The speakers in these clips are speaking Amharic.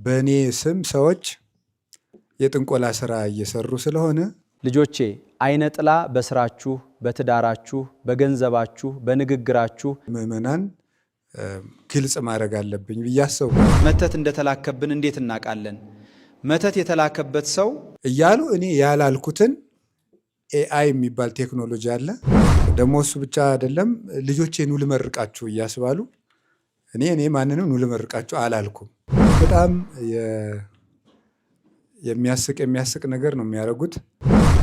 በእኔ ስም ሰዎች የጥንቆላ ስራ እየሰሩ ስለሆነ ልጆቼ አይነ ጥላ በስራችሁ፣ በትዳራችሁ፣ በገንዘባችሁ፣ በንግግራችሁ ምዕመናን ግልጽ ማድረግ አለብኝ ብዬ አሰብኩ። መተት እንደተላከብን እንዴት እናውቃለን? መተት የተላከበት ሰው እያሉ እኔ ያላልኩትን AI የሚባል ቴክኖሎጂ አለ። ደግሞ እሱ ብቻ አይደለም፣ ልጆቼ ኑ ልመርቃችሁ እያስባሉ እኔ ማንንም ኑ ልመርቃችሁ አላልኩም። በጣም የሚያስቅ የሚያስቅ ነገር ነው የሚያደርጉት።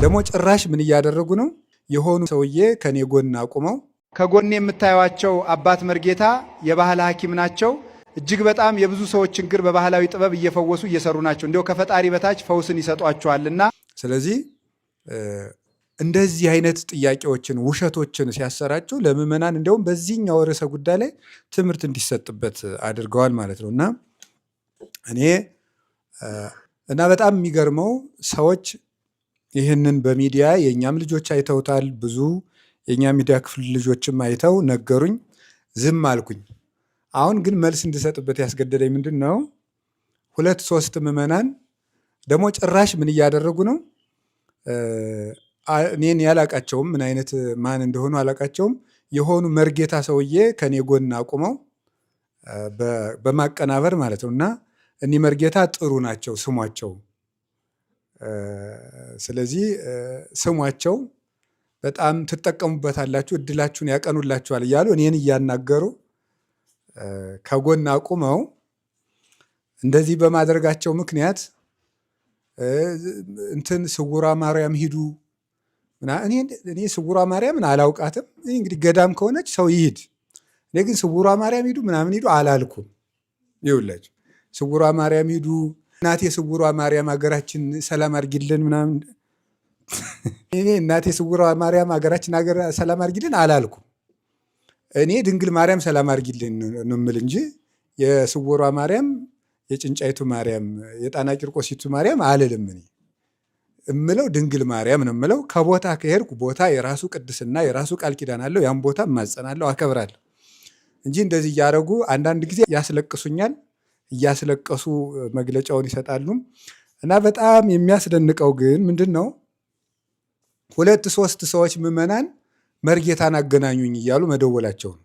ደግሞ ጭራሽ ምን እያደረጉ ነው? የሆኑ ሰውዬ ከኔ ጎን አቁመው ከጎን የምታዩቸው አባት መርጌታ የባህል ሐኪም ናቸው። እጅግ በጣም የብዙ ሰዎች ችግር በባህላዊ ጥበብ እየፈወሱ እየሰሩ ናቸው። እንዲያው ከፈጣሪ በታች ፈውስን ይሰጧቸዋልና። ስለዚህ እንደዚህ አይነት ጥያቄዎችን ውሸቶችን ሲያሰራጩ ለምዕመናን እንዲያውም በዚህኛው ርዕሰ ጉዳይ ላይ ትምህርት እንዲሰጥበት አድርገዋል ማለት ነው። እና እኔ እና በጣም የሚገርመው ሰዎች ይህንን በሚዲያ የእኛም ልጆች አይተውታል። ብዙ የእኛ ሚዲያ ክፍል ልጆችም አይተው ነገሩኝ። ዝም አልኩኝ። አሁን ግን መልስ እንድሰጥበት ያስገደደኝ ምንድን ነው? ሁለት ሶስት ምዕመናን ደግሞ ጭራሽ ምን እያደረጉ ነው? እኔን ያላቃቸውም ምን አይነት ማን እንደሆኑ አላቃቸውም። የሆኑ መርጌታ ሰውዬ ከኔ ጎን አቁመው በማቀናበር ማለት ነው። እና እኒህ መርጌታ ጥሩ ናቸው ስሟቸው። ስለዚህ ስሟቸው በጣም ትጠቀሙበታላችሁ፣ እድላችሁን ያቀኑላችኋል እያሉ እኔን እያናገሩ ከጎን አቁመው እንደዚህ በማድረጋቸው ምክንያት እንትን ስውሯ ማርያም ሂዱ፣ እኔ ስውሯ ማርያምን አላውቃትም። እንግዲህ ገዳም ከሆነች ሰው ይሂድ። እኔ ግን ስውሯ ማርያም ሂዱ ምናምን ሂዱ አላልኩም። ይኸውላችሁ ስውሯ ማርያም ሂዱ፣ እናቴ ስውሯ ማርያም ሀገራችን ሰላም አድርጊልን ምናምን፣ እኔ እናቴ ስውሯ ማርያም ሀገራችን ሀገር ሰላም አድርጊልን አላልኩም። እኔ ድንግል ማርያም ሰላም አድርጊልን ነው የምል እንጂ የስውሯ ማርያም፣ የጭንጫይቱ ማርያም፣ የጣና ቂርቆሲቱ ማርያም አልልም። እኔ እምለው ድንግል ማርያም ነው የምለው። ከቦታ ከሄድኩ ቦታ የራሱ ቅድስና የራሱ ቃል ኪዳን አለው። ያን ቦታ እማጸናለሁ፣ አከብራለሁ እንጂ እንደዚህ እያደረጉ አንዳንድ ጊዜ ያስለቅሱኛል። እያስለቀሱ መግለጫውን ይሰጣሉ። እና በጣም የሚያስደንቀው ግን ምንድን ነው፣ ሁለት ሶስት ሰዎች ምዕመናን መርጌታን አገናኙኝ እያሉ መደወላቸው ነው።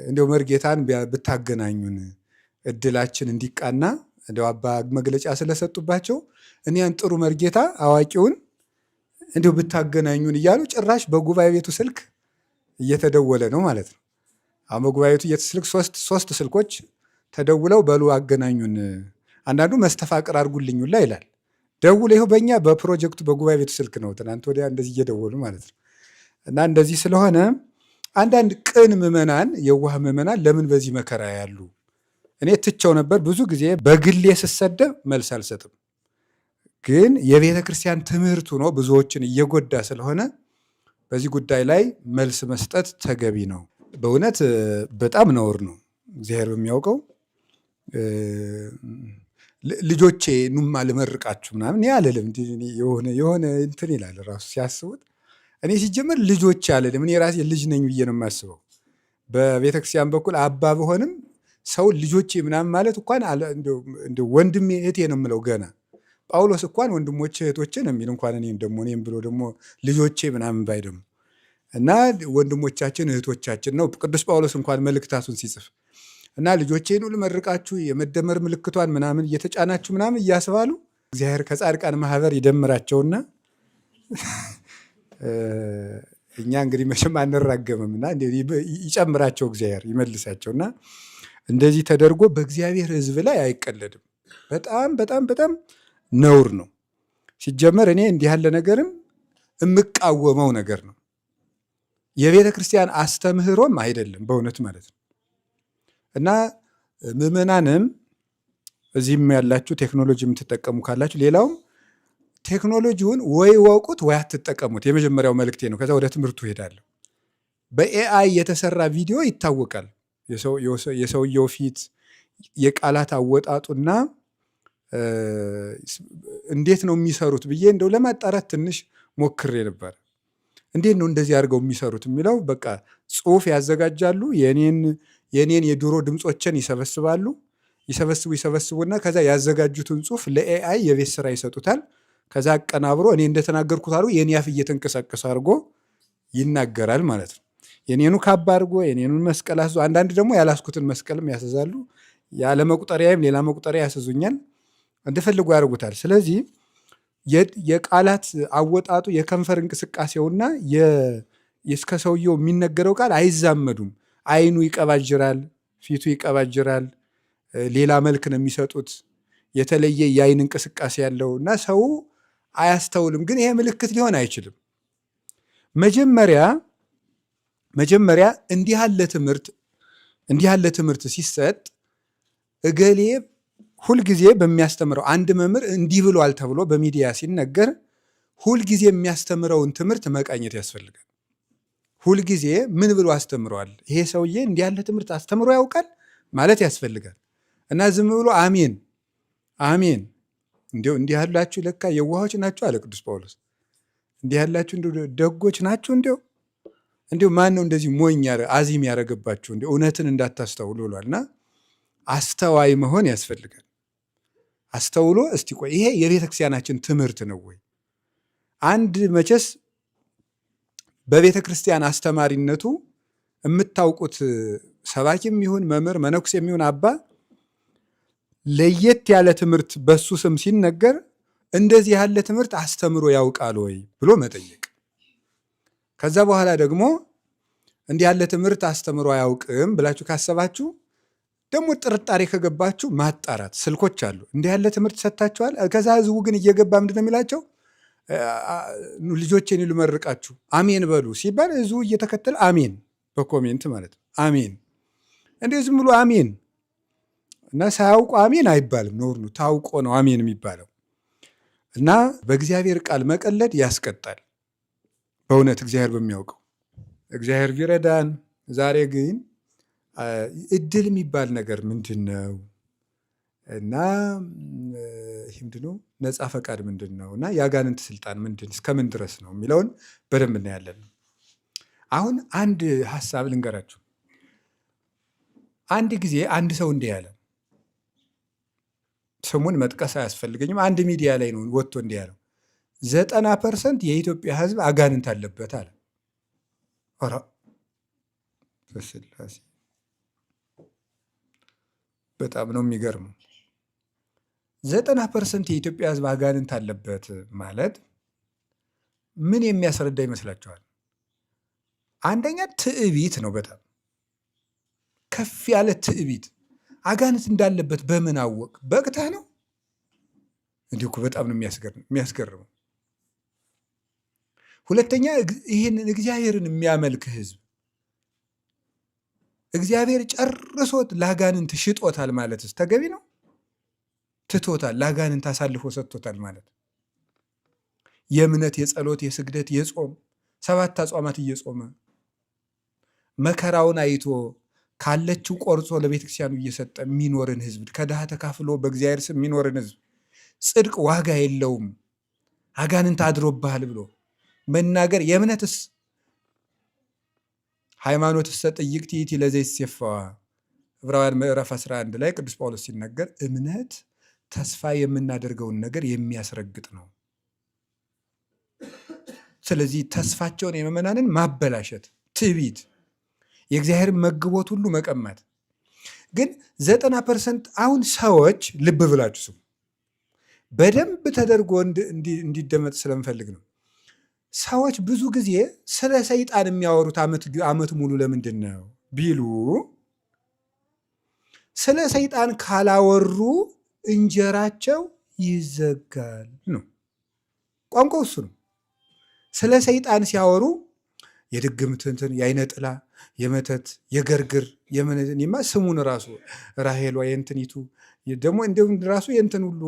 እንዲያው መርጌታን ብታገናኙን እድላችን እንዲቃና፣ እንዲያው አባ መግለጫ ስለሰጡባቸው እኒያን ጥሩ መርጌታ አዋቂውን እንዲያው ብታገናኙን እያሉ ጭራሽ በጉባኤ ቤቱ ስልክ እየተደወለ ነው ማለት ነው። አሁን በጉባኤ ቤቱ ስልክ ሶስት ስልኮች ተደውለው በሉ አገናኙን፣ አንዳንዱ መስተፋቅር አድርጉልኝ ሁላ ይላል። ደውሎ ይኸው በእኛ በፕሮጀክቱ በጉባኤ ቤቱ ስልክ ነው ትናንት ወዲያ እንደዚህ እየደወሉ ማለት ነው። እና እንደዚህ ስለሆነ አንዳንድ ቅን ምዕመናን፣ የዋህ ምዕመናን ለምን በዚህ መከራ ያሉ? እኔ ትቸው ነበር። ብዙ ጊዜ በግሌ ስሰደብ መልስ አልሰጥም። ግን የቤተ ክርስቲያን ትምህርት ሆኖ ብዙዎችን እየጎዳ ስለሆነ በዚህ ጉዳይ ላይ መልስ መስጠት ተገቢ ነው። በእውነት በጣም ነውር ነው። እግዚአብሔር በሚያውቀው ልጆቼ ኑማ ልመርቃችሁ ምናምን አልልም። የሆነ የሆነ እንትን ይላል ራሱ ሲያስቡት። እኔ ሲጀመር ልጆቼ አልልም። እኔ ራሴ ልጅ ነኝ ብዬ ነው የማስበው። በቤተክርስቲያን በኩል አባ ብሆንም ሰው ልጆቼ ምናምን ማለት እንኳን ወንድሜ እህቴ ነው የምለው ገና። ጳውሎስ እንኳን ወንድሞቼ እህቶቼ ነው የሚል፣ እንኳን እኔም ደግሞ እኔም ብሎ ደግሞ ልጆቼ ምናምን ባይ ደግሞ እና ወንድሞቻችን እህቶቻችን ነው ቅዱስ ጳውሎስ እንኳን መልእክታቱን ሲጽፍ። እና ልጆቼን ሁሉ መርቃችሁ የመደመር ምልክቷን ምናምን እየተጫናችሁ ምናምን እያስባሉ እግዚአብሔር ከጻድቃን ማህበር ይደምራቸውና እኛ እንግዲህ መቼም አንራገምም እና ይጨምራቸው እግዚአብሔር ይመልሳቸውና እንደዚህ ተደርጎ በእግዚአብሔር ሕዝብ ላይ አይቀለድም። በጣም በጣም በጣም ነውር ነው። ሲጀመር እኔ እንዲህ ያለ ነገርም የምቃወመው ነገር ነው። የቤተ ክርስቲያን አስተምህሮም አይደለም በእውነት ማለት ነው። እና ምዕመናንም እዚህም ያላችሁ ቴክኖሎጂ የምትጠቀሙ ካላችሁ፣ ሌላውም ቴክኖሎጂውን ወይ ወቁት ወይ አትጠቀሙት። የመጀመሪያው መልእክቴ ነው። ከዛ ወደ ትምህርቱ ሄዳለሁ። በ AI የተሰራ ቪዲዮ ይታወቃል። የሰውየው ፊት፣ የቃላት አወጣጡና እንዴት ነው የሚሰሩት ብዬ እንደው ለማጣራት ትንሽ ሞክሬ ነበር። እንዴት ነው እንደዚህ አድርገው የሚሰሩት የሚለው፣ በቃ ጽሁፍ ያዘጋጃሉ፣ የኔን የድሮ ድምፆችን ይሰበስባሉ። ይሰበስቡ ይሰበስቡና ከዛ ያዘጋጁትን ጽሁፍ ለ AI የቤት ስራ ይሰጡታል። ከዛ አቀናብሮ እኔ እንደተናገርኩት አድርጎ የኔ አፍ እየተንቀሳቀሰ አድርጎ ይናገራል ማለት ነው። የኔኑ ካባ አድርጎ የኔኑን መስቀል አስዞ፣ አንዳንድ ደግሞ ያላስኩትን መስቀልም ያስዛሉ። ያለ መቁጠሪያም ሌላ መቁጠሪያ ያስዙኛል። እንደፈልጉ ያደርጉታል። ስለዚህ የቃላት አወጣጡ የከንፈር እንቅስቃሴውና እስከ ሰውየው የሚነገረው ቃል አይዛመዱም። አይኑ ይቀባጅራል፣ ፊቱ ይቀባጅራል። ሌላ መልክ ነው የሚሰጡት። የተለየ የአይን እንቅስቃሴ ያለው እና ሰው አያስተውልም። ግን ይሄ ምልክት ሊሆን አይችልም። መጀመሪያ መጀመሪያ እንዲህ ያለ ትምህርት ሲሰጥ እገሌ ሁልጊዜ በሚያስተምረው፣ አንድ መምህር እንዲህ ብሏል ተብሎ በሚዲያ ሲነገር ሁልጊዜ የሚያስተምረውን ትምህርት መቃኘት ያስፈልጋል። ሁልጊዜ ምን ብሎ አስተምረዋል? ይሄ ሰውዬ እንዲህ ያለ ትምህርት አስተምሮ ያውቃል ማለት ያስፈልጋል። እና ዝም ብሎ አሜን አሜን፣ እንዲሁ እንዲህ ያላችሁ ለካ የዋሆች ናችሁ አለ ቅዱስ ጳውሎስ። እንዲህ ያላችሁ እንዲሁ ደጎች ናችሁ፣ እንዲሁ ማን ነው እንደዚህ ሞኝ አዚም ያደረገባችሁ እንዲሁ እውነትን እንዳታስተውሉ ብሏል። እና አስተዋይ መሆን ያስፈልጋል። አስተውሎ እስቲ ቆይ ይሄ የቤተ ክርስቲያናችን ትምህርት ነው ወይ? አንድ መቼስ በቤተ ክርስቲያን አስተማሪነቱ የምታውቁት ሰባኪም ይሁን መምህር፣ መነኩሴም ይሁን አባ ለየት ያለ ትምህርት በሱ ስም ሲነገር እንደዚህ ያለ ትምህርት አስተምሮ ያውቃል ወይ ብሎ መጠየቅ። ከዛ በኋላ ደግሞ እንዲህ ያለ ትምህርት አስተምሮ አያውቅም ብላችሁ ካሰባችሁ ደግሞ ጥርጣሬ ከገባችሁ ማጣራት፣ ስልኮች አሉ። እንዲህ ያለ ትምህርት ሰጥታችኋል። ከዛ ህዝቡ ግን እየገባ ምንድን ነው የሚላቸው? ልጆቼን ልመርቃችሁ አሜን በሉ ሲባል ህዝቡ እየተከተለ አሜን በ comment ማለት ነው። አሜን እንዲሁ ዝም ብሎ አሜን እና ሳያውቁ አሜን አይባልም። ነውር ነው። ታውቆ ነው አሜን የሚባለው። እና በእግዚአብሔር ቃል መቀለድ ያስቀጣል። በእውነት እግዚአብሔር በሚያውቀው እግዚአብሔር ቢረዳን። ዛሬ ግን እድል የሚባል ነገር ምንድን ነው? እና ይህ ምንድን ነው? ነፃ ፈቃድ ምንድን ነው? እና የአጋንንት ስልጣን ምንድን እስከምን ድረስ ነው የሚለውን በደንብ እናያለን። አሁን አንድ ሀሳብ ልንገራችሁ። አንድ ጊዜ አንድ ሰው እንዲህ ያለ፣ ስሙን መጥቀስ አያስፈልገኝም። አንድ ሚዲያ ላይ ነው ወጥቶ እንዲህ ያለው፣ 90% የኢትዮጵያ ሕዝብ አጋንንት አለበት አለ። ኧረ በስላሴ፣ በጣም ነው የሚገርመው። 90% የኢትዮጵያ ሕዝብ አጋንንት አለበት ማለት ምን የሚያስረዳ ይመስላችኋል? አንደኛ ትዕቢት ነው። በጣም ከፍ ያለ ትዕቢት። አጋንንት እንዳለበት በምን አወቅ? በቅተህ ነው? እንዲህ እኮ በጣም ነው የሚያስገርመው። ሁለተኛ ይህንን እግዚአብሔርን የሚያመልክ ህዝብ እግዚአብሔር ጨርሶት ለአጋንንት ሽጦታል ማለትስ ተገቢ ነው? ትቶታል፣ ለአጋንንት አሳልፎ ሰጥቶታል ማለት፣ የእምነት፣ የጸሎት፣ የስግደት፣ የጾም፣ ሰባት አጽዋማት እየጾመ መከራውን አይቶ ካለችው ቆርጾ ለቤተ ክርስቲያኑ እየሰጠ የሚኖርን ህዝብ፣ ከድሃ ተካፍሎ በእግዚአብሔር ስም የሚኖርን ህዝብ ጽድቅ ዋጋ የለውም፣ አጋንንት አድሮብሃል ብሎ መናገር የእምነትስ ሃይማኖትሰ ጥይቅት ይእቲ ለዘይሴፈዋ፣ ዕብራውያን ምዕራፍ 11 ላይ ቅዱስ ጳውሎስ ሲናገር እምነት ተስፋ የምናደርገውን ነገር የሚያስረግጥ ነው። ስለዚህ ተስፋቸውን የምዕመናንን ማበላሸት፣ ትዕቢት፣ የእግዚአብሔርን መግቦት ሁሉ መቀማት። ግን 90% አሁን ሰዎች ልብ ብላችሁ ስሙ። በደንብ ተደርጎ እንዲደመጥ ስለምፈልግ ነው። ሰዎች ብዙ ጊዜ ስለ ሰይጣን የሚያወሩት ዓመት ሙሉ ለምንድን ነው ቢሉ ስለ ሰይጣን ካላወሩ እንጀራቸው ይዘጋል ነው። ቋንቋው እሱ ነው። ስለ ሰይጣን ሲያወሩ የድግምት እንትን፣ የአይነ ጥላ፣ የመተት፣ የገርግር፣ የምንማ ስሙን ራሱ ራሄሏ የእንትኒቱ ደግሞ እንዲሁም ራሱ የእንትን ሁሉ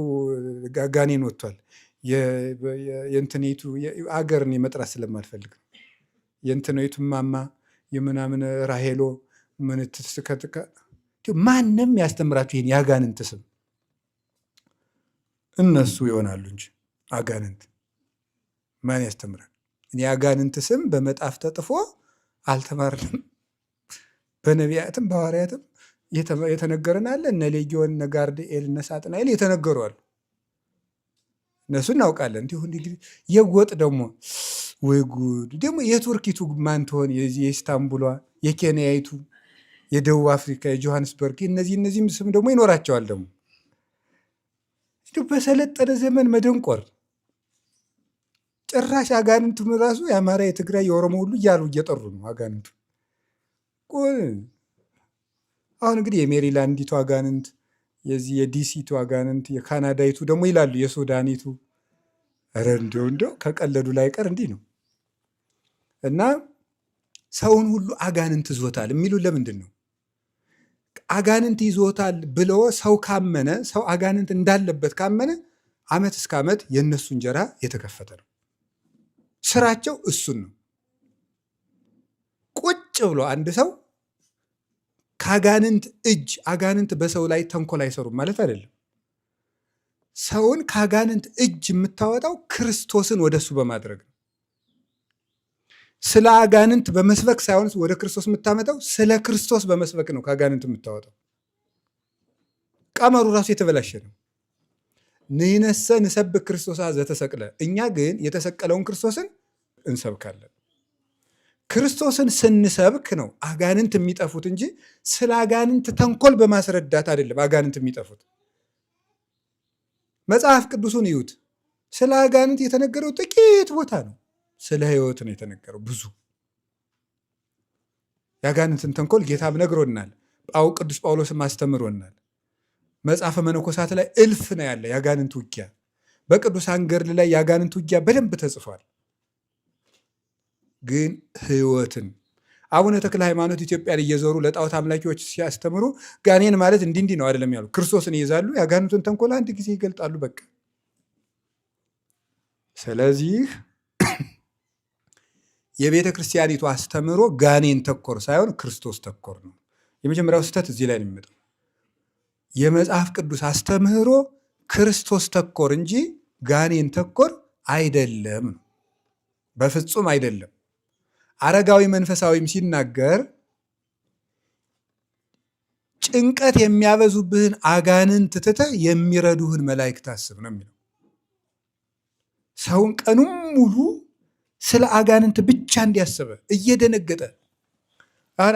ጋኔን ወጥቷል። የእንትኒቱ አገርን መጥራት ስለማልፈልግ የእንትኒቱ ማማ የምናምን ራሄሎ ምን ማንም ያስተምራችሁ ይሄን የአጋንንት ስም እነሱ ይሆናሉ እንጂ አጋንንት ማን ያስተምራል? እኔ የአጋንንት ስም በመጣፍ ተጥፎ አልተማርንም። በነቢያትም በሐዋርያትም የተነገረን አለ። እነ ሌጊዮን፣ እነ ጋርድኤል፣ እነ ሳጥናኤል የተነገሩ አሉ። እነሱ እናውቃለን። እንዲሁ እንግዲህ የጎጥ ደግሞ ወይ ጉድ! ደግሞ የቱርኪቱ ማን ትሆን? የኢስታንቡሏ፣ የኬንያይቱ፣ የደቡብ አፍሪካ፣ የጆሃንስበርግ እነዚህም ስም ደግሞ ይኖራቸዋል። ደግሞ በሰለጠነ ዘመን መደንቆር ጭራሽ አጋንንቱን ራሱ የአማራ፣ የትግራይ፣ የኦሮሞ ሁሉ እያሉ እየጠሩ ነው አጋንንቱ። አሁን እንግዲህ የሜሪላንዲቱ አጋንንት፣ የዚህ የዲሲቱ አጋንንት፣ የካናዳይቱ ደግሞ ይላሉ፣ የሱዳኒቱ። ኧረ እንደው እንደው ከቀለዱ ላይ ቀር እንዲህ ነው። እና ሰውን ሁሉ አጋንንት ይዞታል የሚሉ ለምንድን ነው? አጋንንት ይዞታል ብሎ ሰው ካመነ፣ ሰው አጋንንት እንዳለበት ካመነ ዓመት እስከ ዓመት የእነሱ እንጀራ የተከፈተ ነው። ስራቸው እሱን ነው። ቁጭ ብሎ አንድ ሰው ከአጋንንት እጅ፣ አጋንንት በሰው ላይ ተንኮል አይሰሩም ማለት አይደለም። ሰውን ከአጋንንት እጅ የምታወጣው ክርስቶስን ወደሱ በማድረግ ነው። ስለ አጋንንት በመስበክ ሳይሆን ወደ ክርስቶስ የምታመጣው ስለ ክርስቶስ በመስበክ ነው ከአጋንንት የምታወጣው። ቀመሩ ራሱ የተበላሸ ነው። ንሕነሰ ንሰብክ ክርስቶስ ዘተሰቅለ፣ እኛ ግን የተሰቀለውን ክርስቶስን እንሰብካለን። ክርስቶስን ስንሰብክ ነው አጋንንት የሚጠፉት እንጂ ስለ አጋንንት ተንኮል በማስረዳት አይደለም አጋንንት የሚጠፉት። መጽሐፍ ቅዱሱን እዩት። ስለ አጋንንት የተነገረው ጥቂት ቦታ ነው። ስለ ሕይወት ነው የተነገረው ብዙ። የአጋንንትን ተንኮል ጌታም ነግሮናል። ቅዱስ ጳውሎስም አስተምሮናል። መጽሐፈ መነኮሳት ላይ እልፍ ነው ያለ የአጋንንት ውጊያ። በቅዱሳን ገድል ላይ የአጋንንት ውጊያ በደንብ ተጽፏል። ግን ሕይወትን አቡነ ተክለ ሃይማኖት ኢትዮጵያን እየዞሩ ለጣዖት አምላኪዎች ሲያስተምሩ ጋኔን ማለት እንዲህ እንዲህ ነው አይደለም ያሉ፣ ክርስቶስን ይይዛሉ፣ የአጋንንቱን ተንኮል አንድ ጊዜ ይገልጣሉ። በቃ ስለዚህ የቤተ ክርስቲያኒቱ አስተምህሮ ጋኔን ተኮር ሳይሆን ክርስቶስ ተኮር ነው። የመጀመሪያው ስህተት እዚህ ላይ ነው የሚመጣው። የመጽሐፍ ቅዱስ አስተምህሮ ክርስቶስ ተኮር እንጂ ጋኔን ተኮር አይደለም ነው፣ በፍጹም አይደለም። አረጋዊ መንፈሳዊም ሲናገር ጭንቀት የሚያበዙብህን አጋንንት ትተህ የሚረዱህን መላእክት አስብ ነው የሚለው። ሰውን ቀኑን ሙሉ ስለ አጋንንት ብቻ እንዲያስበ እየደነገጠ፣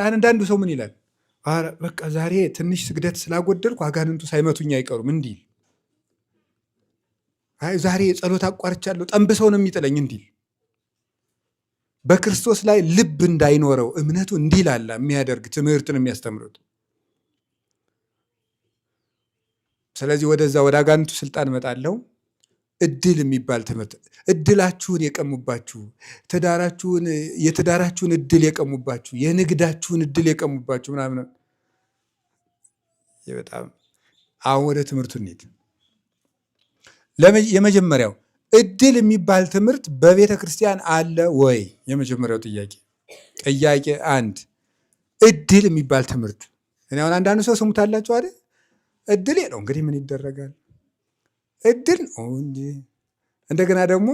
አንዳንዱ ሰው ምን ይላል? በቃ ዛሬ ትንሽ ስግደት ስላጎደልኩ አጋንንቱ ሳይመቱኝ አይቀሩም እንዲል፣ አይ ዛሬ ጸሎት አቋርቻለሁ ጠንብሰው ነው የሚጥለኝ እንዲል፣ በክርስቶስ ላይ ልብ እንዳይኖረው እምነቱ እንዲላላ የሚያደርግ ትምህርት ነው የሚያስተምሩት። ስለዚህ ወደዛ ወደ አጋንንቱ ስልጣን እመጣለሁ። እድል የሚባል ትምህርት፣ እድላችሁን የቀሙባችሁ፣ ትዳራችሁን፣ የትዳራችሁን እድል የቀሙባችሁ፣ የንግዳችሁን እድል የቀሙባችሁ ምናምን። በጣም አሁን ወደ ትምህርቱ እንሂድ። የመጀመሪያው እድል የሚባል ትምህርት በቤተ ክርስቲያን አለ ወይ? የመጀመሪያው ጥያቄ፣ ጥያቄ አንድ፣ እድል የሚባል ትምህርት እኔ አሁን አንዳንዱ ሰው ስሙታላችሁ አይደል? እድል ነው እንግዲህ ምን ይደረጋል፣ እድል ነው እንጂ። እንደገና ደግሞ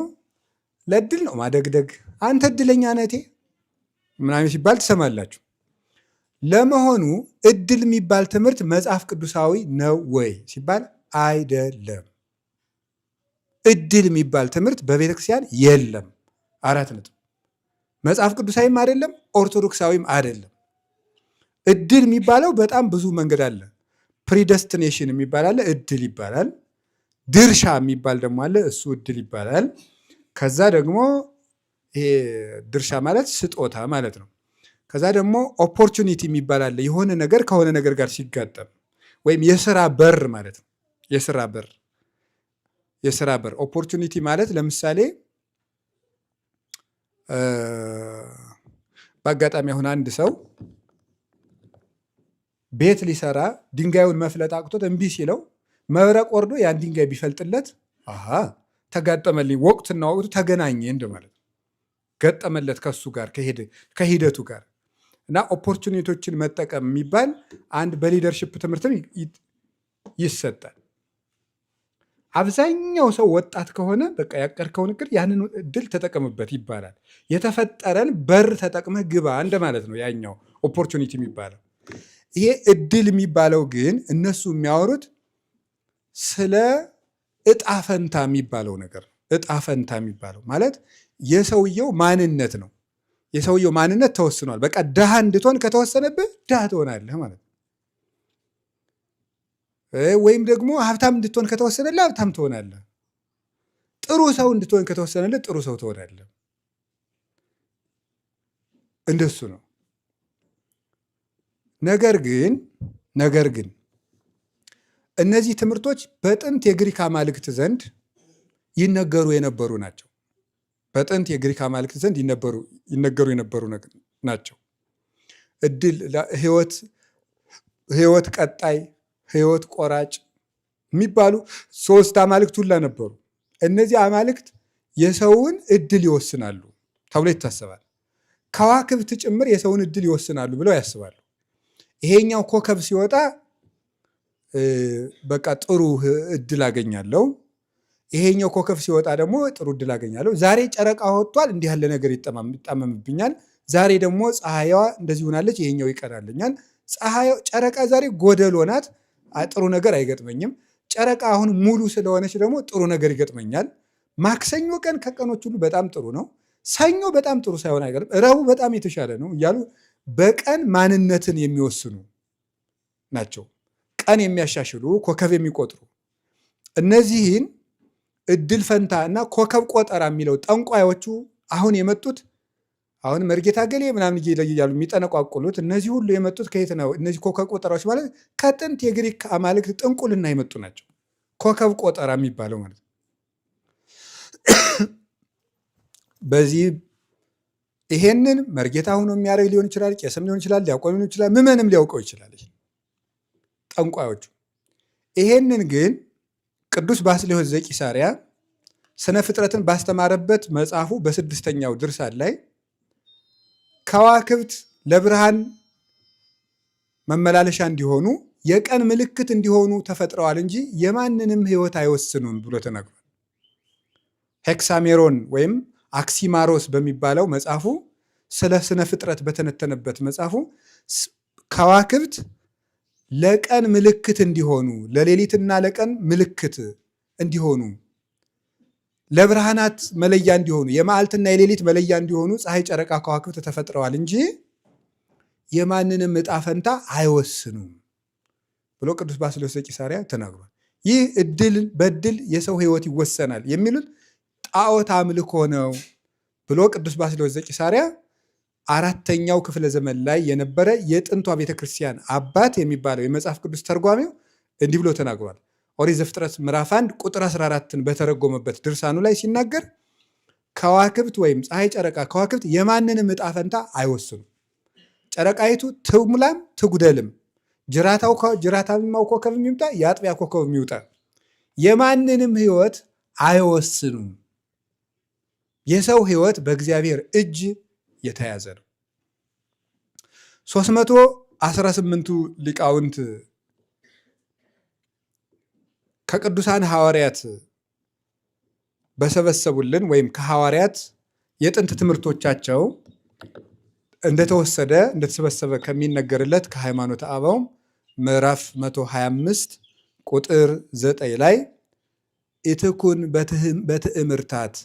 ለእድል ነው ማደግደግ፣ አንተ እድለኛ ነቴ ምናምን ሲባል ትሰማላችሁ። ለመሆኑ እድል የሚባል ትምህርት መጽሐፍ ቅዱሳዊ ነው ወይ ሲባል አይደለም። እድል የሚባል ትምህርት በቤተክርስቲያን የለም። 4 ነጥብ። መጽሐፍ ቅዱሳዊም አይደለም፣ ኦርቶዶክሳዊም አይደለም። እድል የሚባለው በጣም ብዙ መንገድ አለ። Predestination የሚባል አለ፣ እድል ይባላል። ድርሻ የሚባል ደግሞ አለ፣ እሱ እድል ይባላል። ከዛ ደግሞ ይሄ ድርሻ ማለት ስጦታ ማለት ነው። ከዛ ደግሞ opportunity የሚባል አለ፣ የሆነ ነገር ከሆነ ነገር ጋር ሲጋጠም ወይም የስራ በር ማለት ነው። የስራ በር opportunity ማለት ለምሳሌ በአጋጣሚ አሁን አንድ ሰው ቤት ሊሰራ ድንጋዩን መፍለጥ አቅቶት እምቢ ሲለው መብረቅ ወርዶ ያን ድንጋይ ቢፈልጥለት አሃ ተጋጠመልኝ፣ ወቅትና ወቅቱ ተገናኘ እንደማለት ነው። ገጠመለት ከሱ ጋር ከሂደቱ ጋር። እና opportunity ዎችን መጠቀም የሚባል አንድ በ leadership ትምህርትም ይሰጣል። አብዛኛው ሰው ወጣት ከሆነ በቃ ያቀድከውን እቅድ ያንን እድል ተጠቀምበት ይባላል። የተፈጠረን በር ተጠቅመህ ግባ እንደማለት ነው ያኛው opportunity የሚባለው። ይሄ እድል የሚባለው ግን እነሱ የሚያወሩት ስለ እጣ ፈንታ የሚባለው ነገር ነው። እጣ ፈንታ የሚባለው ማለት የሰውየው ማንነት ነው። የሰውየው ማንነት ተወስኗል። በቃ ድሃ እንድትሆን ከተወሰነብህ ድሃ ትሆናለህ ማለት ነው። ወይም ደግሞ ሀብታም እንድትሆን ከተወሰነልህ ሀብታም ትሆናለህ። ጥሩ ሰው እንድትሆን ከተወሰነልህ ጥሩ ሰው ትሆናለህ። እንደሱ ነው። ነገር ግን ነገር ግን እነዚህ ትምህርቶች በጥንት የግሪክ አማልክት ዘንድ ይነገሩ የነበሩ ናቸው። በጥንት የግሪክ አማልክት ዘንድ ይነገሩ የነበሩ ናቸው። እድል፣ ህይወት ቀጣይ፣ ህይወት ቆራጭ የሚባሉ ሶስት አማልክት ሁላ ነበሩ። እነዚህ አማልክት የሰውን እድል ይወስናሉ ተብሎ ይታሰባል። ከዋክብት ጭምር የሰውን እድል ይወስናሉ ብለው ያስባሉ። ይሄኛው ኮከብ ሲወጣ በቃ ጥሩ እድል አገኛለሁ፣ ይሄኛው ኮከብ ሲወጣ ደግሞ ጥሩ እድል አገኛለሁ። ዛሬ ጨረቃ ወጥቷል፣ እንዲህ ያለ ነገር ይጣመምብኛል። ዛሬ ደግሞ ፀሐይዋ እንደዚህ ሆናለች፣ ይሄኛው ይቀናልኛል። ጨረቃ ዛሬ ጎደሎ ናት፣ ጥሩ ነገር አይገጥመኝም። ጨረቃ አሁን ሙሉ ስለሆነች ደግሞ ጥሩ ነገር ይገጥመኛል። ማክሰኞ ቀን ከቀኖች ሁሉ በጣም ጥሩ ነው። ሰኞ በጣም ጥሩ ሳይሆን አይቀርም። ረቡዕ በጣም የተሻለ ነው እያሉ በቀን ማንነትን የሚወስኑ ናቸው። ቀን የሚያሻሽሉ ኮከብ የሚቆጥሩ እነዚህን እድል ፈንታ እና ኮከብ ቆጠራ የሚለው ጠንቋዮቹ አሁን የመጡት አሁን መርጌታ ገሌ ምናምን እያሉ የሚጠነቋቁሉት እነዚህ ሁሉ የመጡት ከየት ነው? እነዚህ ኮከብ ቆጠራዎች ማለት ከጥንት የግሪክ አማልክት ጥንቁልና የመጡ ናቸው። ኮከብ ቆጠራ የሚባለው ማለት ነው። በዚህ ይሄንን መርጌታ ሆኖ የሚያደርግ ሊሆን ይችላል፣ ቄስም ሊሆን ይችላል፣ ዲያቆን ሊሆን ይችላል፣ ምዕመንም ሊያውቀው ይችላል። ጠንቋዮቹ ይሄንን ግን ቅዱስ ባስልዮስ ዘቂሳርያ ስነ ፍጥረትን ባስተማረበት መጽሐፉ በስድስተኛው ድርሳን ላይ ከዋክብት ለብርሃን መመላለሻ እንዲሆኑ የቀን ምልክት እንዲሆኑ ተፈጥረዋል እንጂ የማንንም ሕይወት አይወስኑም ብሎ ተናግሯል። ሄክሳሜሮን ወይም አክሲማሮስ በሚባለው መጽሐፉ ስለ ስነ ፍጥረት በተነተነበት መጽሐፉ ከዋክብት ለቀን ምልክት እንዲሆኑ ለሌሊትና ለቀን ምልክት እንዲሆኑ ለብርሃናት መለያ እንዲሆኑ የመዓልትና የሌሊት መለያ እንዲሆኑ ፀሐይ፣ ጨረቃ፣ ከዋክብት ተፈጥረዋል እንጂ የማንንም ዕጣ ፈንታ አይወስኑም ብሎ ቅዱስ ባስልዮስ ዘቂሳርያ ተናግሯል። ይህ እድል በእድል የሰው ሕይወት ይወሰናል የሚሉት ጣዖት አምልኮ ነው ብሎ ቅዱስ ባስልዮስ ዘቂሳርያ አራተኛው ክፍለ ዘመን ላይ የነበረ የጥንቷ ቤተክርስቲያን አባት የሚባለው የመጽሐፍ ቅዱስ ተርጓሚው እንዲህ ብሎ ተናግሯል። ኦሪት ዘፍጥረት ምዕራፍ 1 ቁጥር 14ን በተረጎመበት ድርሳኑ ላይ ሲናገር ከዋክብት ወይም ፀሐይ፣ ጨረቃ፣ ከዋክብት የማንንም ዕጣ ፈንታ አይወስኑም። ጨረቃይቱ ትሙላም ትጉደልም፣ ጅራታማው ኮከብ የሚምጣ የአጥቢያ ኮከብ የሚውጣ የማንንም ሕይወት አይወስኑም። የሰው ሕይወት በእግዚአብሔር እጅ የተያዘ ነው። 318ቱ ሊቃውንት ከቅዱሳን ሐዋርያት በሰበሰቡልን ወይም ከሐዋርያት የጥንት ትምህርቶቻቸው እንደተወሰደ እንደተሰበሰበ ከሚነገርለት ከሃይማኖተ አበው ምዕራፍ 125 ቁጥር 9 ላይ ኢትኩን በትእምርታት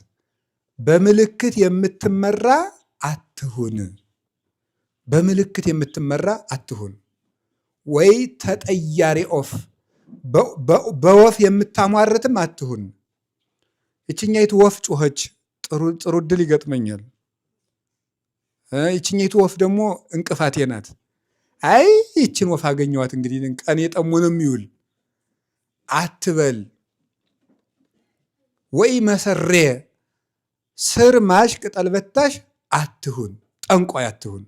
በምልክት የምትመራ አትሁን፣ በምልክት የምትመራ አትሁን፣ ወይ ተጠያሪ ኦፍ በወፍ የምታሟርትም አትሁን። ይችኛይቱ ወፍ ጮኸች፣ ጥሩ እድል ይገጥመኛል። ይችኛይቱ ወፍ ደግሞ እንቅፋቴ ናት። አይ ይችን ወፍ አገኘዋት እንግዲህ ቀን የጠሙንም ይውል አትበል። ወይ መሰሬ ስር ማሽ ቅጠል በታሽ አትሁን፣ ጠንቋይ አትሁን።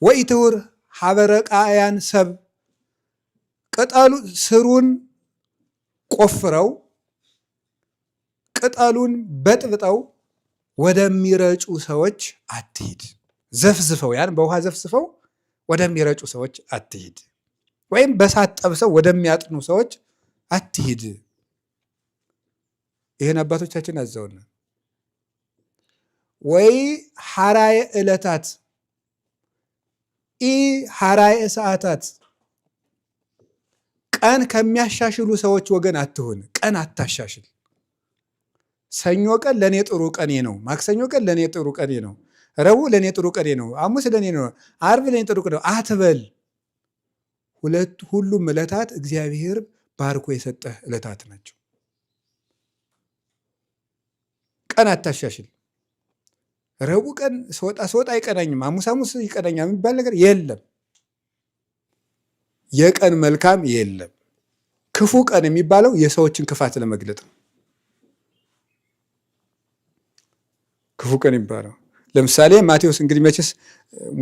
ወይ ትሁር ሀበረቃያን ሰብ ቅጠሉ ስሩን ቆፍረው ቅጠሉን በጥብጠው ወደሚረጩ ሰዎች አትሂድ። ዘፍዝፈው ያን በውሃ ዘፍዝፈው ወደሚረጩ ሰዎች አትሂድ። ወይም በሳት ጠብሰው ወደሚያጥኑ ሰዎች አትሂድ። ይህን አባቶቻችን አዘውና ወይ ሐራየ ዕለታት ኢ ሐራኤ ሰዓታት፣ ቀን ከሚያሻሽሉ ሰዎች ወገን አትሁን። ቀን አታሻሽል። ሰኞ ቀን ለእኔ ጥሩ ቀኔ ነው። ማክሰኞ ቀን ለእኔ ጥሩ ቀኔ ነው። ረቡዕ ለእኔ ጥሩ ቀኔ ነው። ሐሙስ ለእኔ ነው። ዓርብ ለእኔ ጥሩ ቀኔ ነው አትበል። ሁሉም ዕለታት እግዚአብሔር ባርኮ የሰጠህ ዕለታት ናቸው። ቀን አታሻሽል። ረቡዕ ቀን ስወጣ ስወጣ አይቀናኝም፣ ሐሙስ ሐሙስ ይቀናኛል የሚባል ነገር የለም። የቀን መልካም የለም። ክፉ ቀን የሚባለው የሰዎችን ክፋት ለመግለጥ ነው። ክፉ ቀን የሚባለው ለምሳሌ ማቴዎስ፣ እንግዲህ መቼስ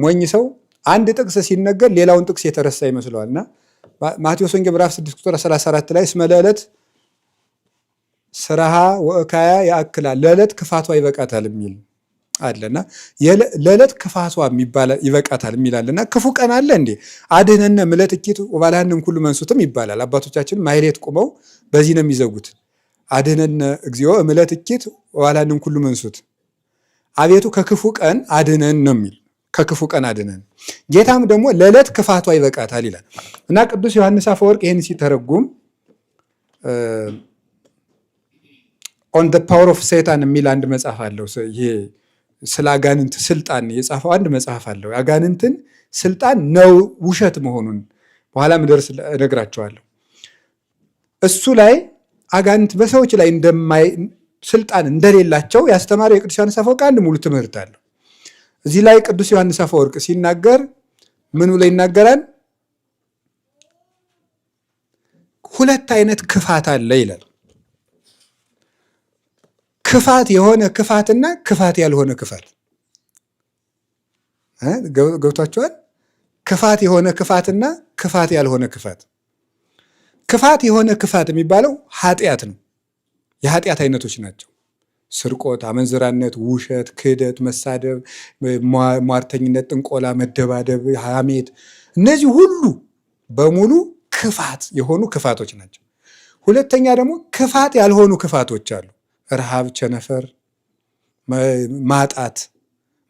ሞኝ ሰው አንድ ጥቅስ ሲነገር ሌላውን ጥቅስ የተረሳ ይመስለዋል። እና ማቴዎስ ወንጌል ምዕራፍ 6 ቁጥር 34 ላይ እስመ ለዕለት ስራሃ ወእካያ ያእክላል፣ ለዕለት ክፋቷ ይበቃታል የሚል አለና፣ ለዕለት ክፋቷ ይበቃታል የሚል አለና ክፉ ቀን አለ እንዴ? አድኅነነ እምዕለት እኪት ወባልሐነ እምኩሉ መንሱትም ይባላል። አባቶቻችን ማህሌት ቁመው በዚህ ነው የሚዘጉት። አድኅነነ እግዚኦ እምዕለት እኪት ወባልሐነ እምኩሉ መንሱት፣ አቤቱ ከክፉ ቀን አድነን ነው የሚል፣ ከክፉ ቀን አድነን። ጌታም ደግሞ ለዕለት ክፋቷ ይበቃታል ይላል። እና ቅዱስ ዮሐንስ አፈወርቅ ይህን ሲተረጉም On the Power of Satan የሚል አንድ መጽሐፍ አለው። ይሄ ስለ አጋንንት ስልጣን የጻፈው አንድ መጽሐፍ አለው። አጋንንትን ስልጣን ነው ውሸት መሆኑን በኋላ ምደርስ እነግራችኋለሁ። እሱ ላይ አጋንንት በሰዎች ላይ እንደማይ ስልጣን እንደሌላቸው ያስተማረው የቅዱስ ዮሐንስ አፈወርቅ አንድ ሙሉ ትምህርት አለው። እዚህ ላይ ቅዱስ ዮሐንስ አፈወርቅ ሲናገር ምን ብሎ ይናገራል? ሁለት አይነት ክፋት አለ ይላል። ክፋት የሆነ ክፋትና ክፋት ያልሆነ ክፋት። ገብቷችኋል? ክፋት የሆነ ክፋትና ክፋት ያልሆነ ክፋት። ክፋት የሆነ ክፋት የሚባለው ኃጢአት ነው። የኃጢአት አይነቶች ናቸው። ስርቆት፣ አመንዝራነት፣ ውሸት፣ ክህደት፣ መሳደብ፣ ሟርተኝነት፣ ጥንቆላ፣ መደባደብ፣ ሐሜት፣ እነዚህ ሁሉ በሙሉ ክፋት የሆኑ ክፋቶች ናቸው። ሁለተኛ ደግሞ ክፋት ያልሆኑ ክፋቶች አሉ። ረሃብ፣ ቸነፈር፣ ማጣት፣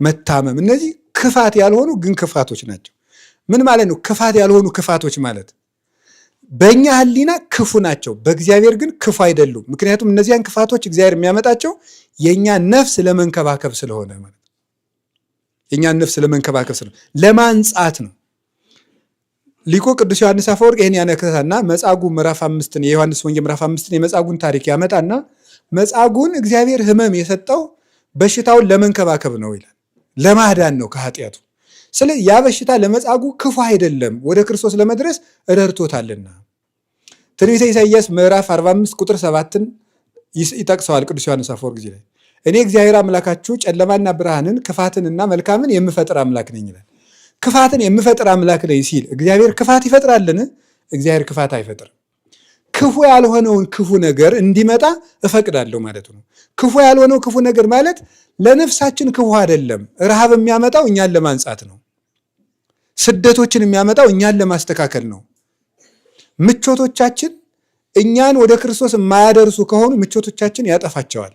መታመም፣ እነዚህ ክፋት ያልሆኑ ግን ክፋቶች ናቸው። ምን ማለት ነው? ክፋት ያልሆኑ ክፋቶች ማለት በእኛ ሕሊና ክፉ ናቸው፣ በእግዚአብሔር ግን ክፉ አይደሉም። ምክንያቱም እነዚያን ክፋቶች እግዚአብሔር የሚያመጣቸው የእኛን ነፍስ ለመንከባከብ ስለሆነ ማለት ነው። የእኛን ነፍስ ለመንከባከብ ስለሆነ፣ ለማንጻት ነው። ሊቁ ቅዱስ ዮሐንስ አፈወርቅ ይህን ያነሳና መጻጉዕ ምዕራፍ 5ን፣ የዮሐንስ ወንጌል ምዕራፍ 5ን የመጻጉዕን ታሪክ ያመጣና መጻጉዕን እግዚአብሔር ሕመም የሰጠው በሽታውን ለመንከባከብ ነው ይላል፣ ለማዳን ነው ከኃጢአቱ። ስለዚህ ያ በሽታ ለመጻጉዕ ክፉ አይደለም፣ ወደ ክርስቶስ ለመድረስ ረድቶታልና። ትንቢተ ኢሳይያስ ምዕራፍ 45 ቁጥር 7ን ይጠቅሰዋል ቅዱስ ዮሐንስ አፈወርቅ ጊዜ ላይ። እኔ እግዚአብሔር አምላካችሁ ጨለማና ብርሃንን ክፋትንና መልካምን የምፈጥር አምላክ ነኝ ይላል። ክፋትን የምፈጥር አምላክ ነኝ ሲል እግዚአብሔር ክፋት ይፈጥራልን? እግዚአብሔር ክፋት አይፈጥርም። ክፉ ያልሆነውን ክፉ ነገር እንዲመጣ እፈቅዳለሁ ማለት ነው። ክፉ ያልሆነው ክፉ ነገር ማለት ለነፍሳችን ክፉ አይደለም። ረሃብ የሚያመጣው እኛን ለማንጻት ነው። ስደቶችን የሚያመጣው እኛን ለማስተካከል ነው። ምቾቶቻችን እኛን ወደ ክርስቶስ የማያደርሱ ከሆኑ ምቾቶቻችን ያጠፋቸዋል።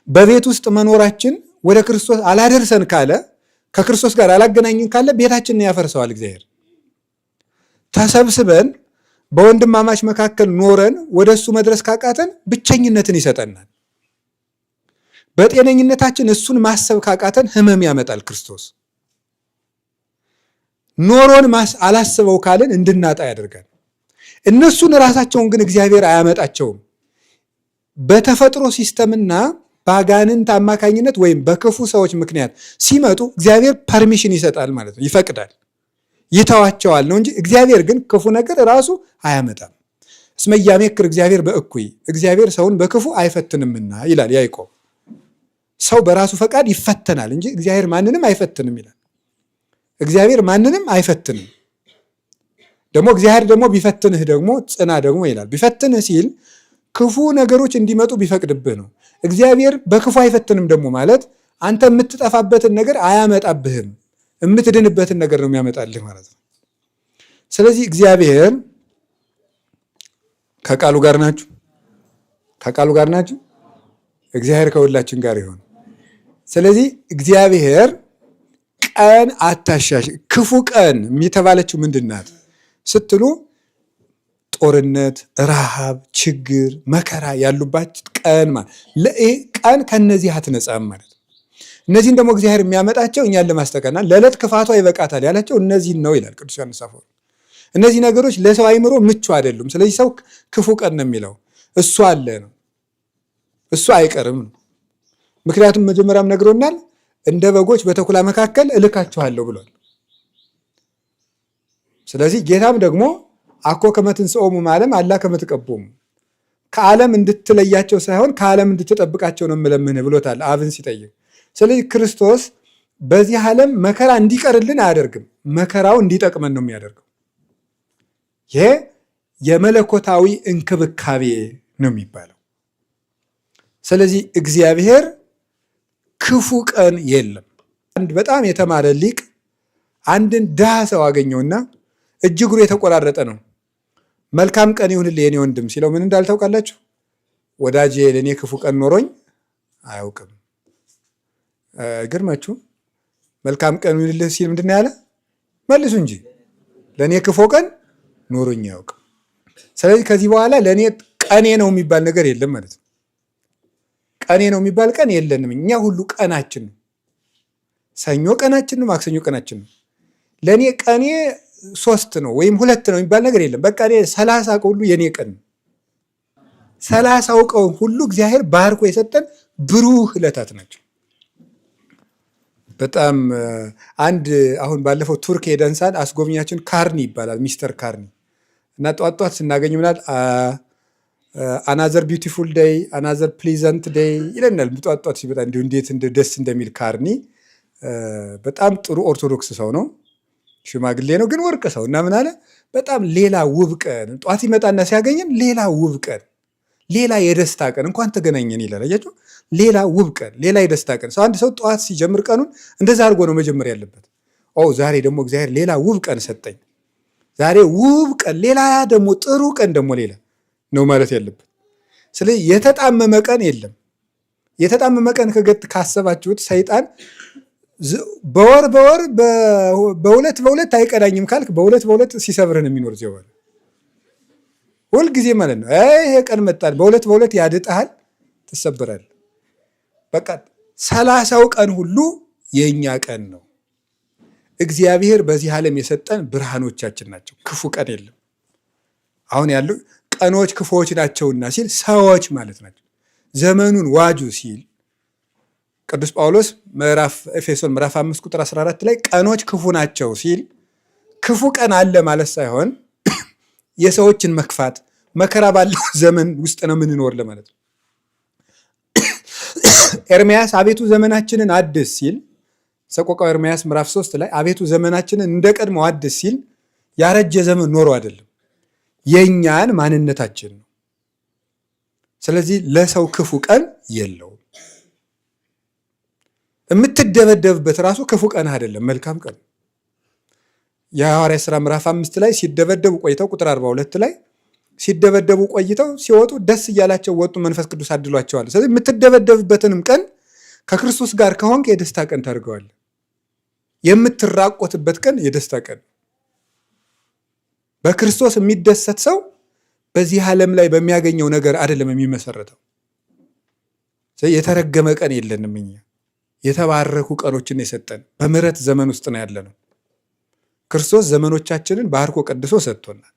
በቤት ውስጥ መኖራችን ወደ ክርስቶስ አላደርሰን ካለ፣ ከክርስቶስ ጋር አላገናኝን ካለ ቤታችንን ያፈርሰዋል እግዚአብሔር። ተሰብስበን በወንድማማች መካከል ኖረን ወደ እሱ መድረስ ካቃተን ብቸኝነትን ይሰጠናል። በጤነኝነታችን እሱን ማሰብ ካቃተን ህመም ያመጣል ክርስቶስ። ኖሮን አላስበው ካልን እንድናጣ ያደርጋል። እነሱን ራሳቸውን ግን እግዚአብሔር አያመጣቸውም። በተፈጥሮ system ና በአጋንንት አማካኝነት ወይም በክፉ ሰዎች ምክንያት ሲመጡ እግዚአብሔር permission ይሰጣል ማለት ነው፣ ይፈቅዳል፣ ይተዋቸዋል ነው እንጂ እግዚአብሔር ግን ክፉ ነገር ራሱ አያመጣም። እስመ ኢያሜክር እግዚአብሔር በእኩይ፣ እግዚአብሔር ሰውን በክፉ አይፈትንምና ይላል ያዕቆብ። ሰው በራሱ ፈቃድ ይፈተናል እንጂ እግዚአብሔር ማንንም አይፈትንም ይላል። እግዚአብሔር ማንንም አይፈትንም። ደግሞ እግዚአብሔር ደግሞ ቢፈትንህ ደግሞ ጽና ደግሞ ይላል። ቢፈትንህ ሲል ክፉ ነገሮች እንዲመጡ ቢፈቅድብህ ነው። እግዚአብሔር በክፉ አይፈትንም ደግሞ ማለት አንተ የምትጠፋበትን ነገር አያመጣብህም፣ የምትድንበትን ነገር ነው የሚያመጣልህ ማለት ነው። ስለዚህ እግዚአብሔር ከቃሉ ጋር ናችሁ፣ ከቃሉ ጋር ናችሁ። እግዚአብሔር ከሁላችን ጋር ይሁን። ስለዚህ እግዚአብሔር ቀን አታሻሽ። ክፉ ቀን የተባለችው ምንድን ናት ስትሉ ጦርነት፣ ረሃብ፣ ችግር፣ መከራ ያሉባት ቀን ቀን ከነዚህ አትነጻም ማለት ነው። እነዚህን ደግሞ እግዚአብሔር የሚያመጣቸው እኛን ለማስጠቀና ለዕለት ክፋቷ ይበቃታል ያላቸው እነዚህን ነው ይላል ቅዱስ ዮሐንስ አፈወርቅ። እነዚህ ነገሮች ለሰው አይምሮ ምቹ አይደሉም። ስለዚህ ሰው ክፉ ቀን ነው የሚለው እሱ አለ ነው፣ እሱ አይቀርም ነው። ምክንያቱም መጀመሪያም ነግሮናል፣ እንደ በጎች በተኩላ መካከል እልካችኋለሁ ብሏል። ስለዚህ ጌታም ደግሞ አኮ ከመትንስኦሙ እምዓለም አላ ከመትቀቦሙ ከዓለም እንድትለያቸው ሳይሆን ከዓለም እንድትጠብቃቸው ነው የምለምንህ ብሎታል አብን ሲጠይቅ። ስለዚህ ክርስቶስ በዚህ ዓለም መከራ እንዲቀርልን አያደርግም፣ መከራው እንዲጠቅመን ነው የሚያደርገው። ይሄ የመለኮታዊ እንክብካቤ ነው የሚባለው። ስለዚህ እግዚአብሔር ክፉ ቀን የለም። አንድ በጣም የተማረ ሊቅ አንድን ድሃ ሰው አገኘውና እጅ እግሩ የተቆራረጠ ነው። መልካም ቀን ይሁንልህ የኔ ወንድም ሲለው ምን እንዳለ ታውቃላችሁ? ወዳጄ ለእኔ ክፉ ቀን ኖሮኝ አያውቅም። ግርማችሁ መልካም ቀን ይሁንልህ ሲል ምንድን ነው ያለ? መልሱ እንጂ ለእኔ ክፉ ቀን ኖሮኝ አያውቅም። ስለዚህ ከዚህ በኋላ ለእኔ ቀኔ ነው የሚባል ነገር የለም ማለት ነው። ቀኔ ነው የሚባል ቀን የለንም። እኛ ሁሉ ቀናችን ነው። ሰኞ ቀናችን ነው፣ ማክሰኞ ቀናችን ነው። ለእኔ ቀኔ ሶስት ነው ወይም ሁለት ነው የሚባል ነገር የለም። በቃ እኔ 30 ቀን ሁሉ የኔ ቀን ነው። 30ው ቀን ሁሉ እግዚአብሔር ባርኮ የሰጠን ብሩህ ዕለታት ናቸው። በጣም አንድ አሁን ባለፈው ቱርክ ሄደን ሳል አስጎብኛችን ካርኒ ይባላል፣ ሚስተር ካርኒ እና ጧት ጧት ስናገኝ ምናል "Another beautiful day, another pleasant day" ይለናል። ጧት ጧት ሲመጣ እንዲሁ እንዴት ደስ እንደሚል። ካርኒ በጣም ጥሩ ኦርቶዶክስ ሰው ነው። ሽማግሌ ነው ግን ወርቅ ሰው እና ምን አለ፣ በጣም ሌላ ውብ ቀን ጧት ይመጣና ሲያገኘን ሌላ ውብ ቀን፣ ሌላ የደስታ ቀን እንኳን ተገናኘን ይላል። አያችሁ፣ ሌላ ውብ ቀን፣ ሌላ የደስታ ቀን። ሰው አንድ ሰው ጠዋት ሲጀምር ቀኑን እንደዛ አድርጎ ነው መጀመር ያለበት። ኦ ዛሬ ደግሞ እግዚአብሔር ሌላ ውብ ቀን ሰጠኝ፣ ዛሬ ውብ ቀን፣ ሌላ ደግሞ ጥሩ ቀን ደግሞ ሌላ ነው ማለት ያለበት። ስለዚህ የተጣመመ ቀን የለም። የተጣመመ ቀን ከገጥ ካሰባችሁት ሰይጣን በወር በወር በሁለት በሁለት አይቀዳኝም ካልክ በሁለት በሁለት ሲሰብርህ ነው የሚኖር እዚያው ሁልጊዜ ማለት ነው። ይሄ ቀን መጣል በሁለት በሁለት ያድጥሃል፣ ትሰብራለህ። በቃ 30ው ቀን ሁሉ የእኛ ቀን ነው። እግዚአብሔር በዚህ ዓለም የሰጠን ብርሃኖቻችን ናቸው። ክፉ ቀን የለም። አሁን ያሉ ቀኖች ክፉዎች ናቸውና ሲል ሰዎች ማለት ናቸው። ዘመኑን ዋጁ ሲል ቅዱስ ጳውሎስ ምዕራፍ ኤፌሶን ምዕራፍ 5 ቁጥር 14 ላይ ቀኖች ክፉ ናቸው ሲል ክፉ ቀን አለ ማለት ሳይሆን የሰዎችን መክፋት መከራ ባለው ዘመን ውስጥ ነው የምንኖር ለማለት ነው። ኤርሚያስ አቤቱ ዘመናችንን አድስ ሲል ሰቆቃው ኤርሚያስ ምዕራፍ 3 ላይ አቤቱ ዘመናችንን እንደ ቀድሞ አድስ ሲል ያረጀ ዘመን ኖሮ አይደለም፣ የእኛን ማንነታችን ነው። ስለዚህ ለሰው ክፉ ቀን የለውም። የምትደበደብበት ራሱ ክፉ ቀን አይደለም፣ መልካም ቀን። የሐዋርያት ሥራ ምዕራፍ 5 ላይ ሲደበደቡ ቆይተው ቁጥር 42 ላይ ሲደበደቡ ቆይተው ሲወጡ ደስ እያላቸው ወጡ፣ መንፈስ ቅዱስ አድሏቸዋል። ስለዚህ የምትደበደብበትንም ቀን ከክርስቶስ ጋር ከሆንክ የደስታ ቀን ታደርገዋለህ። የምትራቆትበት ቀን የደስታ ቀን። በክርስቶስ የሚደሰት ሰው በዚህ ዓለም ላይ በሚያገኘው ነገር አይደለም የሚመሰረተው። የተረገመ ቀን የለንም እኛ። የተባረኩ ቀኖችን የሰጠን በምሕረት ዘመን ውስጥ ነው ያለነው። ክርስቶስ ዘመኖቻችንን ባርኮ ቀድሶ ሰጥቶናል።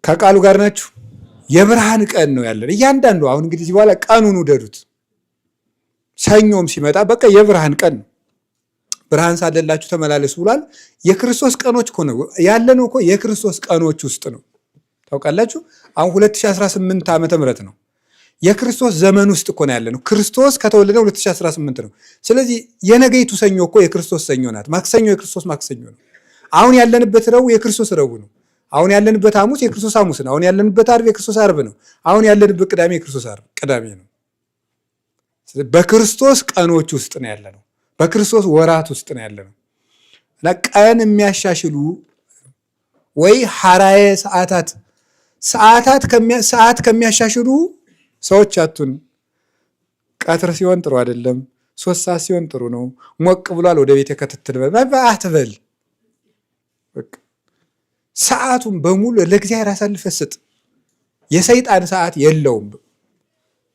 ከቃሉ ጋር ናችሁ። የብርሃን ቀን ነው ያለን እያንዳንዱ። አሁን እንግዲህ በኋላ ቀኑን ውደዱት። ሰኞም ሲመጣ በቃ የብርሃን ቀን ነው። ብርሃን ሳለላችሁ ተመላለሱ ብሏል። የክርስቶስ ቀኖች እኮ ነው ያለነው እኮ የክርስቶስ ቀኖች ውስጥ ነው። ታውቃላችሁ አሁን 2018 ዓመተ ምህረት ነው። የክርስቶስ ዘመን ውስጥ እኮ ነው ያለነው። ክርስቶስ ከተወለደ 2018 ነው። ስለዚህ የነገይቱ ሰኞ እኮ የክርስቶስ ሰኞ ናት። ማክሰኞ የክርስቶስ ማክሰኞ ነው። አሁን ያለንበት ረቡዕ የክርስቶስ ረቡዕ ነው። አሁን ያለንበት ሐሙስ የክርስቶስ ሐሙስ ነው። አሁን ያለንበት ዓርብ የክርስቶስ ዓርብ ነው። አሁን ያለንበት ቅዳሜ የክርስቶስ ዓርብ ቅዳሜ ነው። በክርስቶስ ቀኖች ውስጥ ነው ያለነው። በክርስቶስ ወራት ውስጥ ነው ያለነው እና ቀን የሚያሻሽሉ ወይ ሐራየ ሰዓታት ሰዓታት ሰዓት ከሚያሻሽሉ ሰዎች አቱን። ቀትር ሲሆን ጥሩ አይደለም። 3 ሰዓት ሲሆን ጥሩ ነው፣ ሞቅ ብሏል፣ ወደ ቤት ከትትል አትበል። ሰዓቱን በሙሉ ለእግዚአብሔር አሳልፈህ ስጥ። የሰይጣን ሰዓት የለውም።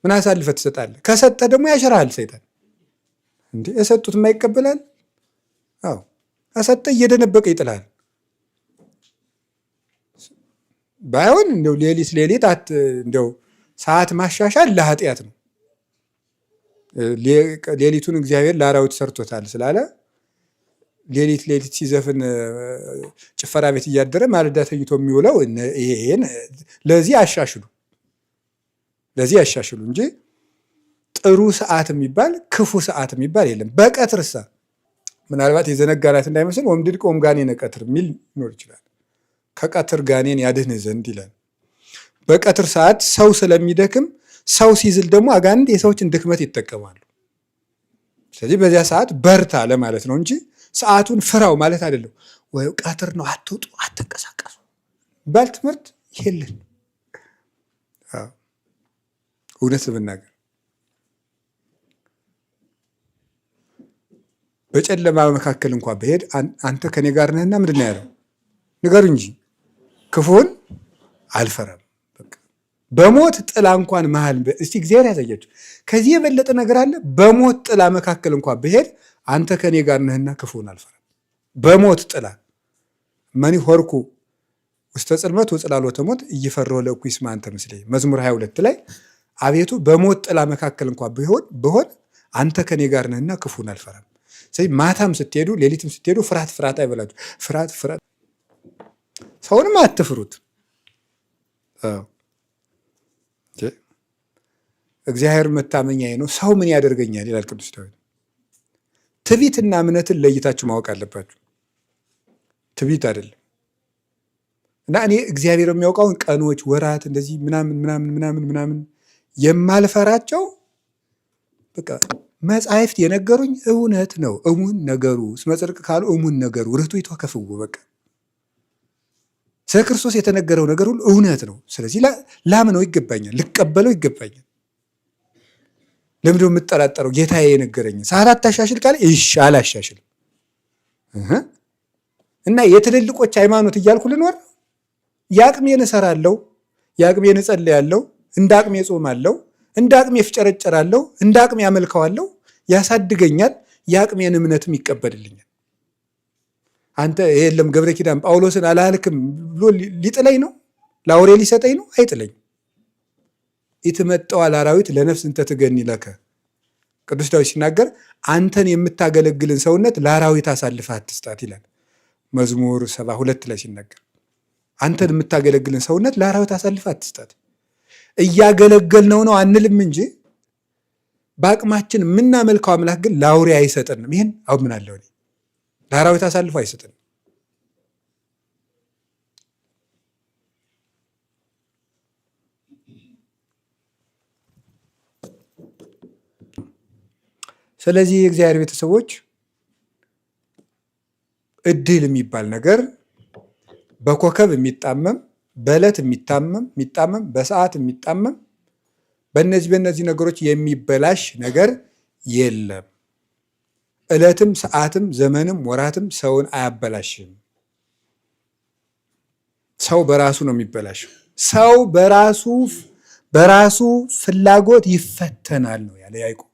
ምን አሳልፈህ ትሰጣለህ? ከሰጠ ደግሞ ያሽርሃል ሰይጣን። እንዴ የሰጡት የማይቀበላል? አዎ ከሰጠ እየደነበቀ ይጥላል። ባይሆን እንደው ሌሊት ሌሊት እንደው ሰዓት ማሻሻል ለኃጢአት ነው። ሌሊቱን እግዚአብሔር ለአራዊት ሰርቶታል ስላለ ሌሊት ሌሊት ሲዘፍን ጭፈራ ቤት እያደረ ማለዳ ተኝቶ የሚውለው ይሄን ለዚህ አሻሽሉ፣ ለዚህ አሻሽሉ እንጂ ጥሩ ሰዓት የሚባል ክፉ ሰዓት የሚባል የለም። በቀትርሳ ምናልባት የዘነጋናት እንዳይመስል ወምድድቅ ወምጋኔነ ቀትር የሚል ሊኖር ይችላል። ከቀትር ጋኔን ያድህን ዘንድ ይላል። በቀትር ሰዓት ሰው ስለሚደክም ሰው ሲዝል ደግሞ አጋንንት የሰዎችን ድክመት ይጠቀማሉ። ስለዚህ በዚያ ሰዓት በርታ ለማለት ነው እንጂ ሰዓቱን ፍራው ማለት አይደለም። ወይ ቀትር ነው አትውጡ፣ አትንቀሳቀሱ ባል ትምህርት የለን። እውነት ለመናገር በጨለማ መካከል እንኳ ብሄድ አንተ ከኔ ጋር ነህና ምንድን ነው ያለው? ንገሩ እንጂ ክፉን አልፈራም። በሞት ጥላ እንኳን መሃል እስቲ እግዚአብሔር ያሳያችሁ። ከዚህ የበለጠ ነገር አለ? በሞት ጥላ መካከል እንኳን ብሄድ አንተ ከኔ ጋር ነህና ክፉን አልፈራም። በሞት ጥላ እመኒ ሖርኩ ውስተ ጽልመት ወጽላሎተ ሞት ኢይፈርህ ለእኩይ እስመ አንተ ምስሌየ መዝሙር 22 ላይ አቤቱ በሞት ጥላ መካከል እንኳን ብሆን አንተ ከኔ ጋር ነህና ክፉን አልፈራም። ስለዚህ ማታም ስትሄዱ ሌሊትም ስትሄዱ ፍርሃት ፍርሃት አይበላችሁ። ፍርሃት ፍርሃት ሰውንም አትፍሩት። እግዚአብሔር መታመኛዬ ነው፣ ሰው ምን ያደርገኛል ይላል ቅዱስ ዳዊት። ትዕቢትና እምነትን ለይታችሁ ማወቅ አለባችሁ። ትዕቢት አይደለም እና እኔ እግዚአብሔር የሚያውቀውን ቀኖች፣ ወራት እንደዚህ ምናምን ምናምን ምናምን ምናምን የማልፈራቸው በቃ መጻሕፍት የነገሩኝ እውነት ነው። እሙን ነገሩ እስመ ጽድቅ ካሉ እሙን ነገሩ ርቱ ይትወከፍዎ በቃ ስለ ክርስቶስ የተነገረው ነገር ሁሉ እውነት ነው። ስለዚህ ላምነው ይገባኛል፣ ልቀበለው ይገባኛል። ለምንድነው የምጠራጠረው? ጌታዬ የነገረኝ ሰዓት አታሻሽል ካለ እሺ አላሻሽልም እና የትልልቆች ሃይማኖት እያልኩ ልኖር የአቅሜን እሰራለሁ፣ የአቅሜን እጸልያለሁ፣ እንደ አቅሜ እጾማለሁ፣ እንደ አቅሜ እፍጨረጨራለሁ፣ እንደ አቅሜ አመልከዋለሁ። ያሳድገኛል፣ የአቅሜን እምነትም ይቀበልልኛል። አንተ የለም ገብረ ኪዳን ጳውሎስን አላልክም ብሎ ሊጥለኝ ነው? ለአውሬ ሊሰጠኝ ነው? አይጥለኝም። ኢትመጠዋ ለአራዊት ለነፍስ እንተ ትገኒ ለከ። ቅዱስ ዳዊት ሲናገር አንተን የምታገለግልን ሰውነት ለአራዊት አሳልፈህ አትስጣት ይላል። መዝሙር 72 ላይ ሲናገር አንተን የምታገለግልን ሰውነት ለአራዊት አሳልፈህ አትስጣት። እያገለገልነው ነው አንልም እንጂ በአቅማችን የምናመልከው አምላክ ግን ለአውሬ አይሰጠንም። ይህን አምናለሁ እኔ። ለአራዊት አሳልፎ አይሰጠንም። ስለዚህ የእግዚአብሔር ቤተሰቦች እድል የሚባል ነገር በኮከብ የሚጣመም በዕለት የሚጣመም በሰዓት የሚጣመም በእነዚህ በእነዚህ ነገሮች የሚበላሽ ነገር የለም። ዕለትም ሰዓትም ዘመንም ወራትም ሰውን አያበላሽም። ሰው በራሱ ነው የሚበላሸው። ሰው በራሱ ፍላጎት ይፈተናል ነው ያለ ያዕቆብ።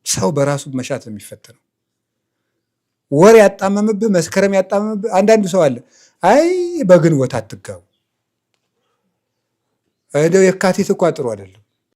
ሰው በራሱ መሻት ነው የሚፈተነው። ወር ያጣመምብህ፣ መስከረም ያጣመምብህ። አንዳንዱ ሰው አለ አይ በግንቦት አትጋቡ፣ እንደው የካቲት እኳ ጥሩ አይደለም።